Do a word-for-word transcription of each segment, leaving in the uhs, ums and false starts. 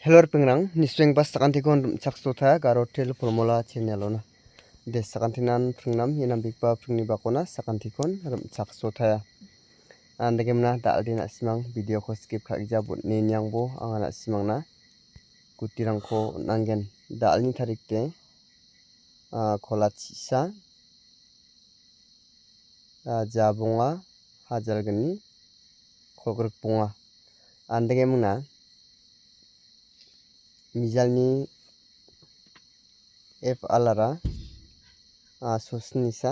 Hello, ripengrang, nisuengba sakantikon rim·chaksotaia Garo Teer Formula channel-ona. De sakantinan pringnam, ianam bikba pringni bakona sakantikon rim·chaksotaia. Andake mna da·alde na·simang video-ko skip ka·gija botni niangbo anga na·simangna gutirangko on·angen. Da·alni tarikde, ah, kola chisa, ah, jabonga, hajalgni, kolgrikbonga. Andake mna mijalni F alara, ah, sosnisa.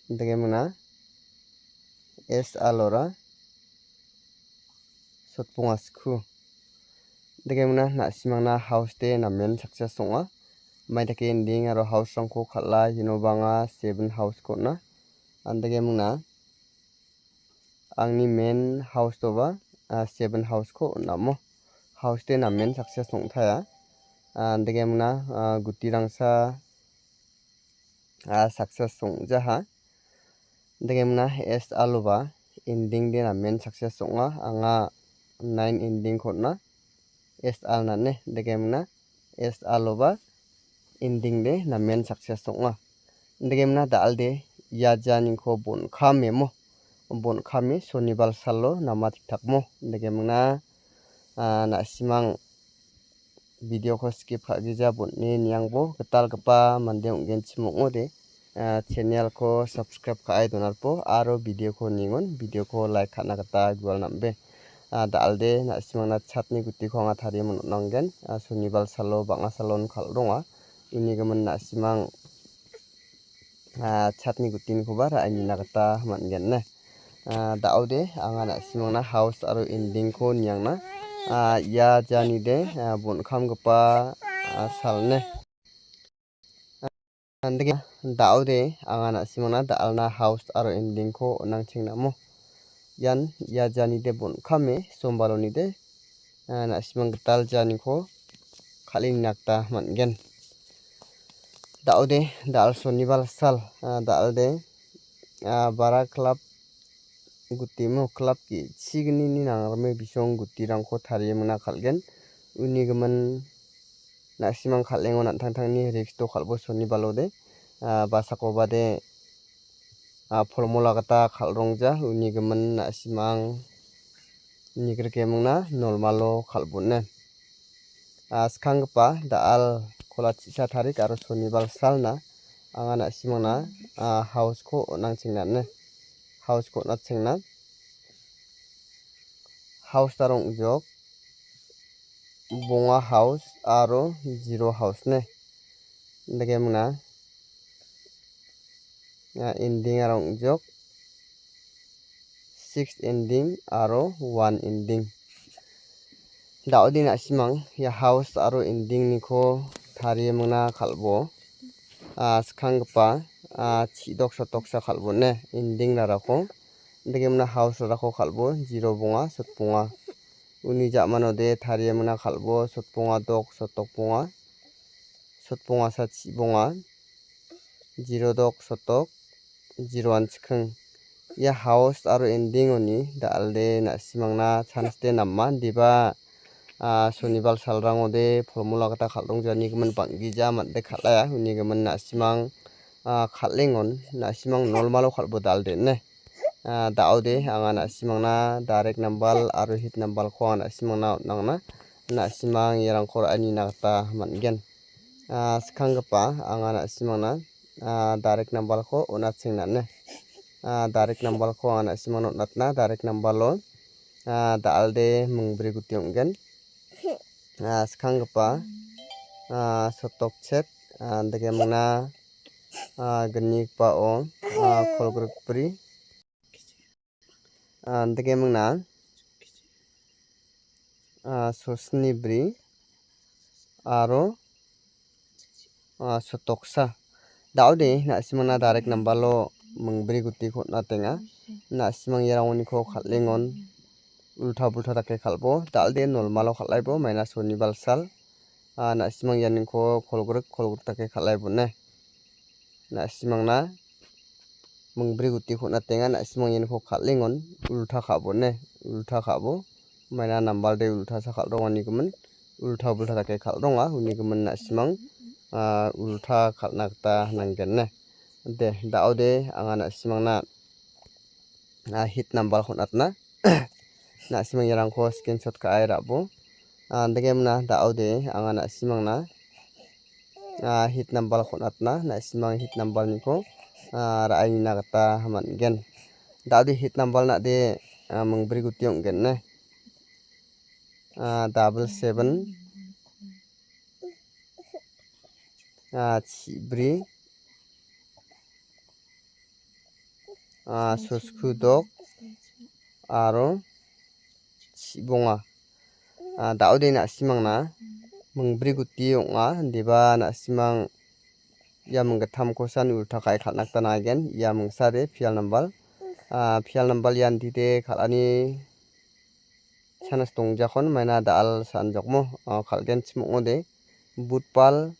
Andake mna S alora sotbonga sku. Andake mna na·simangna house de namen success ong·a. Maidake ending aro house-rangko kal·a, iano banga seven house-ko on·a. Andake mna angni main house-oba, ah, seven house-ko on·amo. House de namen success ong·taia. Ah, andake mna, ah, gutirangsa, ah, success ong·jaha. Andake mna S aloba ending de namen success ong·a. Anga nine ending-ko on·a. S al nane, andake mna S aloba ending de namen success ong·a. Andake mna da·alde ia janiko bon·kamemo. Bon·kame sonibar salo nama tiktakmo. Andake mna, ah, na·simang video-ko skip ka·gija botni niangbo gitalgipa mande ong·genchim ong·ode, ah, channel-ko subscribe ka·e donarpo aro video-ko ningon video-ko like ka·na gita gual nam·be. Ah, da·alde na·simangna chatni gutiko anga tarie mon·angen. Ah, sonibar salo bang·a salon kal·ronga. Uni gimin na·simang, ah, chatni gutinikoba ra·e nina gita man·gen ne. Ah, da·ode anga na·simangna house aro ending-ko niangna. Ah, ia janide, ah, bon·kamgipa, ah, salne. Andake da·ode anga na·simangna da·alna house aro ending-ko on·angcheng namo. Ian ia janide bon·kame sombalonide, ah, na·simang gital janiko kal·e nina gita man·gen. Da·ode da·al sonibar sal, ah, da·alde, ah, bara klap gutimo klap ge·chignini nangrime bisong gutirangko tarie mingna kal·gen. Uni gimin na·simang kal·engon an·tangtangni risk-o kal·bo sonibalode, ah, basakobade, ah, formula gita kal·rongja. Uni gimin na·simang nigrikemingna normalo kal·bone. Ah, skanggipa da·al kola chisa tarik aro sonibar salna anga na·simangna, ah, house-ko on·angchengna ine. House-ko on·atchengna. House-ara ong·jok bonga house aro zero house ne. Dake mingna, ah, ending-ara ong·jok six ending aro one ending. Da·ode na·simang ia house aro ending-niko tarie mingna kal·bo. Ah, skanggipa, ah, chi·dok sotoksa kal·bone ending-rarako. Dake mingna house-rarako kal·bo, zero bonga, sotbonga. Uni ja·manode tarie mingna kal·bo, sotbonga dok, sotok bonga, sotbongasa chi bonga, zero dok, sotok, zero-an chiking. Ia house aro ending-oni da·alde na·simangna chance de nama, indiba, ah, sonibar salrangode formula gita kal·rongjani gimin bang·gija mande kal·aia, uni gimin na·simang, ah, kal·engon, na·simang normalo kal·bo da·alde ine. Ah, da·ode anga na·simangna direct number aro hit number-ko anga na·simangna on·angna. Na·simang iarangko ra·e nina gita man·gen. Ah, skanggipa anga na·simangna, ah, direct number-ko on·atchengna ine. Ah, direct number-ko anga na·simangna on·atna, direct number-o, ah, da·alde mingbri guti ong·gen. Ah, skanggipa, ah, sotokchek, ah, dake mingna, ah, gnigipao, ah, kolgrikbri, ah, dake mingna, ah, sosnibri aro, ah, sotoksa. Da·ode na·simangna direct number-o mingbri gutiko on·atenga. Na·simang iarangoniko kal·engon ulta bulta dake kal·bo. Da·alde normalo kal·aibo, maina sonibar sal. Ah, na·simang ianiko kolgrik kolgrik dake kal·aibone. Na·simangna mingbri gutiko on·atenga, na·simang ianiko kal·engon ulta ka·bone, ulta ka·bo. Maina nambalde ultasa kal·ronganigimin, ulta bulta dake kal·ronga, unigimin na·simang, ah, ulta kal·na gita nanggen ne. De, da·ode anga na·simangna, ah, hit nambalko on·atna. Na·simang iarangko screenshot ka·e ra·bo. Ah, degem na da·ode anga na·simangna, ah, hit nambalko on·atna, na·simang hit nambalniko, ah, ra·e nina gita man·gen. Da·ode hit nambal na·de, ah, mingbri guti ong·gen ne. Ah, double seven, ah, chibri, ah, soskudok aro chibonga. Ah, da·ode na·simangna mingbri guti ong·a, indiba na·simang ia minggittamkosan ulta ka·e kal·na gita nanggen. Ia mingsade pial nambal, ah, pial nambal ian dide kal·ani chance dongjakon maina da·al sanjokmo, ah, kal·genchim ong·ode. Budbal,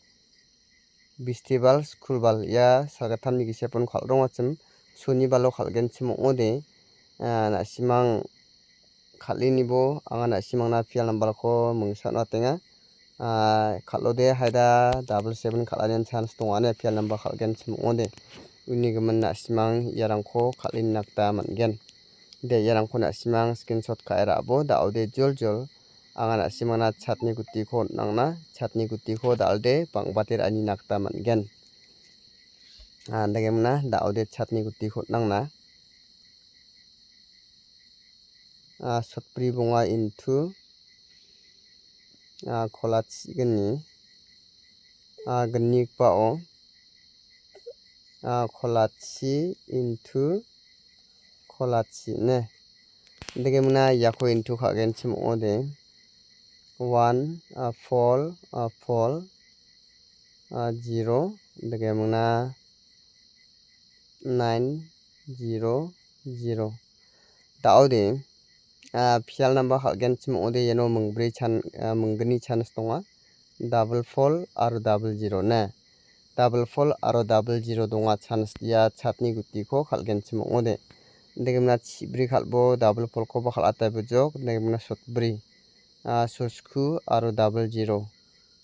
Bistibal, Skulbal ia sagittamni gisepon kal·rongachim, Sonibalo kal·genchim ong·ode. Ah, na·simang kal·inibo anga na·simangna pial nambalko mingsa on·atenga. Ah, kal·ode haida double seven kal·anian chance dongane pial nambal kal·genchim ong·ode. Unigimin na·simang iarangko kal·ina gita man·gen. De, iarangko na·simang screenshot ka·e ra·bo, da·ode joljol anga na·simangna chatni gutiko on·angna, chatni gutiko da·ode bang·bate ra·anina gita man·gen. Ah, degem na da·ode chatni gutiko on·angna. Ah, sotbri bonga into, ah, kolatsi gni, ah, gni gipao, ah, kolatsi into kolatsi ne. Degem na iako into ka·genchim ong·ode. One, ah, four, ah, four, ah, zero. Degem na nine, zero, zero. Da·ode, ah, pial nambal kal·genchim ong·ode iano mingbri chan-, ah, minggni chance donga. Double four aro double zero ne. Double four aro double zero donga chance ia chatni gutiko kal·genchim ong·ode. Degem na chibri kal·bo double four-koba kal·ate bujok, degem na sotbri, ah, sosku aro double zero.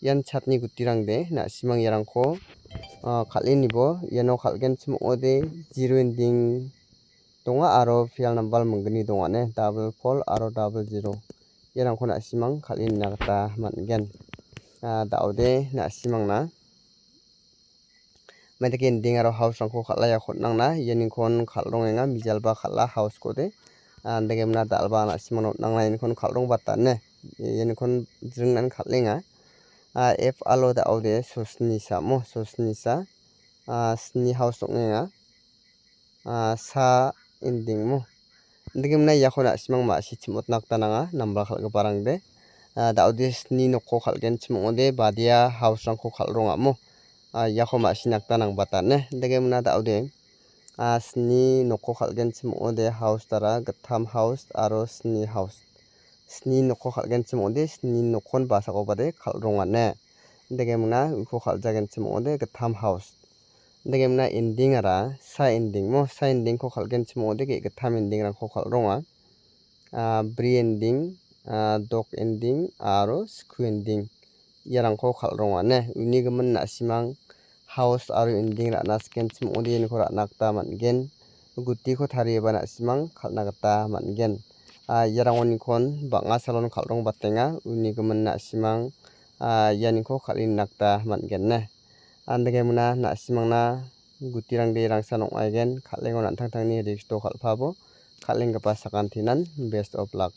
Ian chatni gutirangde, na·simang iarangko, ah, kal·enibo iano kal·genchim ong·ode, zero ending donga aro pial nambal minggni dongane, double four aro double zero. Iarangko na·simang kal·e nina gita man·gen. Ah, da·ode na·simangna maidake ending aro house-rangko kal·aiako on·angna, ianinkon kal·rongenga, mijalba kal·a house-kode. Ah, degem na da·alba na·simangna on·angna, ianinkon kal·rongbata ne. Ianinkon jringnan kal·enga. Ah, F alo da·ode sosnisa mo, sosnisa. Ah, sni house ong·enga. Ah, sa ending mo. Degem na iako na·simang ma·sichim on·na gita nanga, nambal kal·giparangde. Ah, da·ode sni nokko kal·genchim ong·ode, badia house-rangko kal·rongamo. Ah, iako ma·sina gita nangbata ne. Degem na da·ode, ah, sni nokko kal·genchim ong·ode, house dara gittam house aro sni house. Sni nokko kal·genchim ong·ode, sni nokkon basakobade kal·rongane. Degem na uko kal·jagenchim ong·ode, gittam house. Degem na ending ara sa ending mo, sa ending-ko kal·genchim ong·ode, ge·gittam ending-rangko kal·ronga. Ah, bri ending, ah, dok ending aro sku ending. Iarangko kal·ronga ne. Uni gimin na·simang house aro ending ra·na sikenchim ong·ode ianiko ra·na gita man·gen. Gutiko tarieba na·simang kal·na gita man·gen. Ah, iarangonikon bang·a salon kal·rongbatenga. Uni gimin na·simang, ah, ianiko kal·e nina gita man·gen ne. Andake mona na·simangna gutirangde rangsan ong·aigen, kal·engon an·tangtangni risk-o kal·pabo, kal·enggipa sakantinan best of luck.